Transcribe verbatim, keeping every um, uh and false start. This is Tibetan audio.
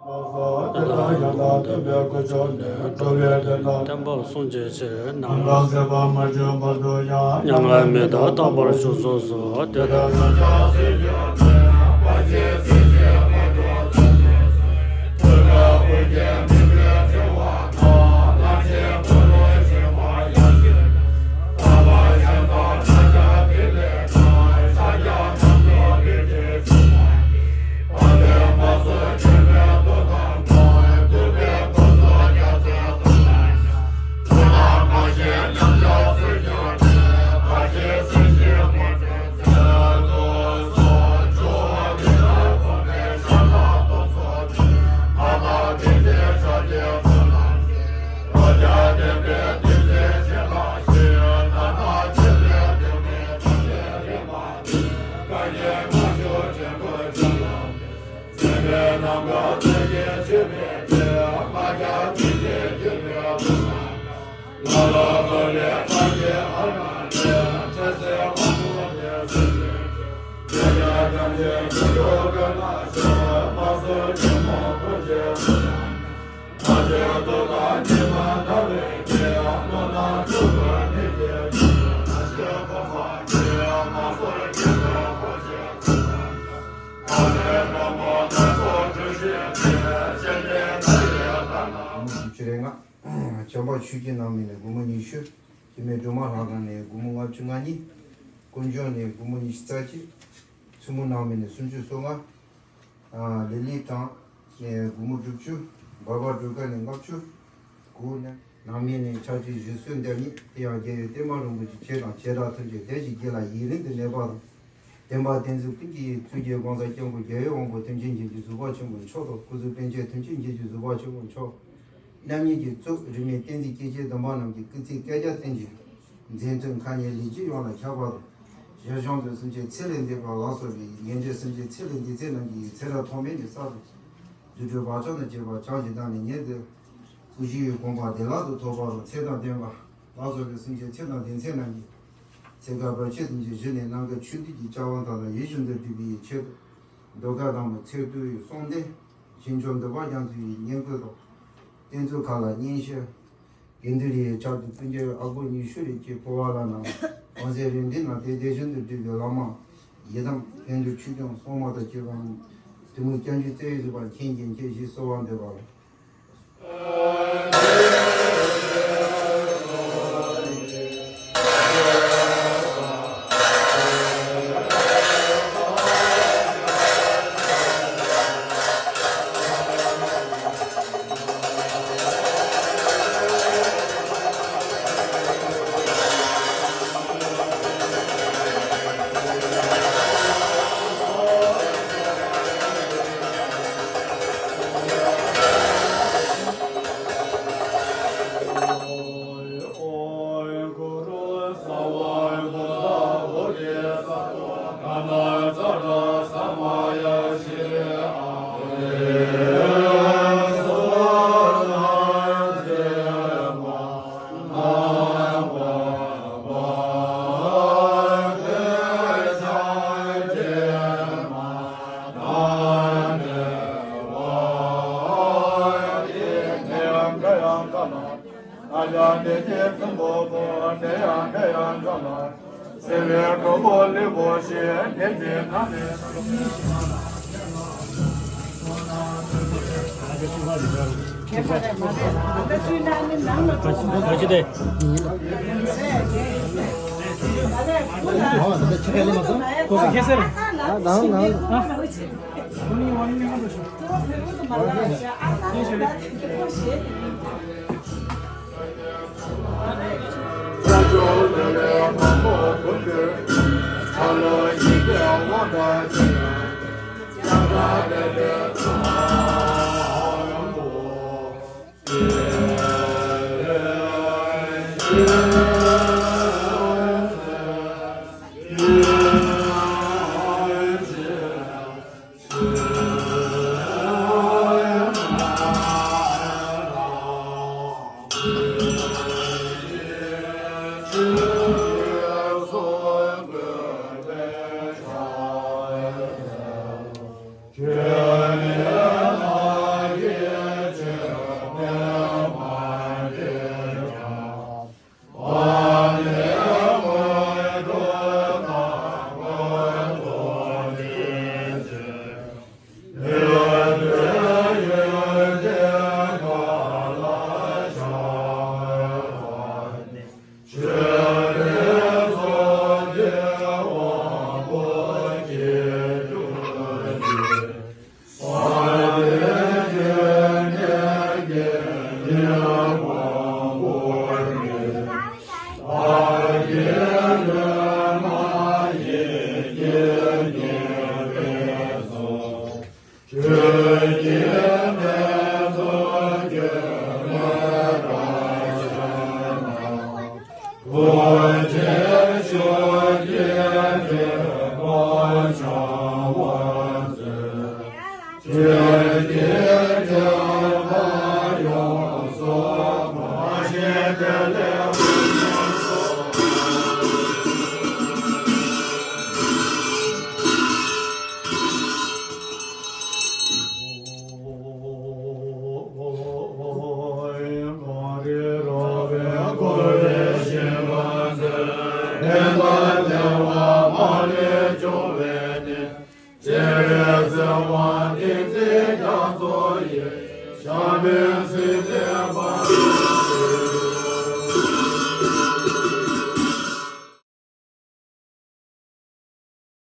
དེ་དག་ཡང་དག་བསྟན་པའི་སྐུ་མཆོག་ནི། འགྲོ་བའི་དོན་དང་བསྟན་པ་སྲུང་བྱེད་ཕྱིར། ནམ་མཁའ་ཟད་པ་མ་བྱོན་བར་དུ་ཡང་། མྱ་ངན་མི་འདའ་རྟག་པར་བཞུགས་གསོལ་ཟེར། དེ་ལྟར། བྱམས་པ་ཆོས་ཀྱི་ནང་མི་ནས་སྒོར་མོ་ཉི་ཤུ། སྐྱེ་དམན་སྒྲོལ་མ་ལྷ་ཁང་ནས་སྒོར་མོ་ལྔ་བཅུ་ང་གཉིས། དཀོན་མཆོག་ནས་སྒོར་མོ་ཉི་ཤུ་རྩ་གཅིག། མཚོ་མོ་ནང་མི་ནས་སུམ་ཅུ་སོ་ལྔ། ལི་ལི་ཀྲང་ནས་སྒོར་མོ་དྲུག་ཅུ། འབར་བ་སྒྲོལ་དཀར་ནས་ལྔ་བཅུ་དགུ། ནང་མི་ནས་ཆ་གཅིག་བཞི་སུམ་བརྒྱ་གཉིས། དེ་ཡང་རྒྱལ་བའི་བསྟན་པ་རིན་པོ་ཆེ་ཆོས་དང་བྱེ་བྲག་ཐམས་ཅད་བདེན་བཞིའི་རྒྱུད་ལ་ཡུན་རིང་དུ་གནས་པ་དང་། བསྟན་པ་བསྟན་འཛིན་ཀུན་གྱི་གཙུག་རྒྱན་གོང་ས་སྐྱབས་མགོན་རྒྱལ་བའི་དབང་པོ་ཐམས་ཅད་མཁྱེན་ཅིང་གཟིགས་པ་ཆེན་པོ་མཆོག་དང་། སྐུ་གཟུགས་པཎ་ཆེན་ཐམས་ཅད་མཁྱེན་ཅིང་གཟིགས་པ་ཆེན་པོ་མཆོག་རྣམ་གཉིས་ཀྱི་གཙུག་རིས་མེད་བསྟན་འཛིན་སྐྱེས་ཆེན་སྡོམ་པ་རྣམས་ཀྱི་སྐུ་ཚེ་བསྐལ་བརྒྱར་བརྟན་ཅིང་། མཛད་འཕྲིན་མཁའ་མཉམ་ལས་བྱེད་ཡོངས་ལ་ཁྱབ་པ་དང་། ཞལ་གཞུང་དུ་སེམས་ཅན་ཚེ་ལས་འདས་པ་ལ་སོགས་པའི་ངན་འབྲས་སེམས་ཅན་ཚེ་ལས་འདས་ཚད་རྣམས་ཀྱི་ཚེ་རབས་ཐོག་མེད་ཀྱི་ས་རུ། རྫུ་འཕྲུལ་བག་ཆགས་དང་བཅས་པ་བྱང་ཞིང་དག་ནས་ཉེ་དུ། སྐུ་བཞི་ཡི་དགོངས་པ་བདེ་བླག་ཏུ་ཐོབ་པ་དང་། ཚེ་དང་ལྡན་པ་ལ་སོགས་པའི་སེམས་ཅན་ཚེ་དང་ལྡན་ཚད་རྣམས་ཀྱི་ཚེ་དགའ་བར་ཆད་སེམས་ཅན་ཞི་ནས། ནམ་མཁའ་ཆོས་འདུས་ཀྱི་བྱ་བ་མཐའ་དག་ཡིད་བཞིན་དུ་འགྲུབ་པའི་ཆེད་དུ། མདོ་བཀའ་དང་པོ་ཚེ་ཐུབ་པའི་གསུང་ལྡན་ཞིང་སྐྱོང་འདུས་པ་རྒྱ་མཚོ་ཡི་བསྙེན་བཀུར་དང་། རྟེན་གཙོ་ཁག་ལ་བསྙེན་བཤད། དགེ་འདུན་རིའི་ཆར་དུ་སྤུན་ཀྱག་ཨ་སྒོར་ཉི་ཤུ་རེ་གཅིག་ཕུལ་བ་ལ་ནང་གོང་ཚད་རིམ་འདི་ན་དེ་དེ་བཞིན་དུ་བསྒྲུབས་པའི་བླ་མ་ཡི་དམ་དགེ་འདུན་ཆོས་སྐྱོང་སྲུང་མ་དང་བཅས་པ་རྣམས་དེ་མོ་སྐྱབས་འཇུག་བརྩེ་བས་གཟིགས་པར་མཁྱེན་ཅིང་མཁྱེན་ཞེས་གསོལ་བ་འདེབས་པ།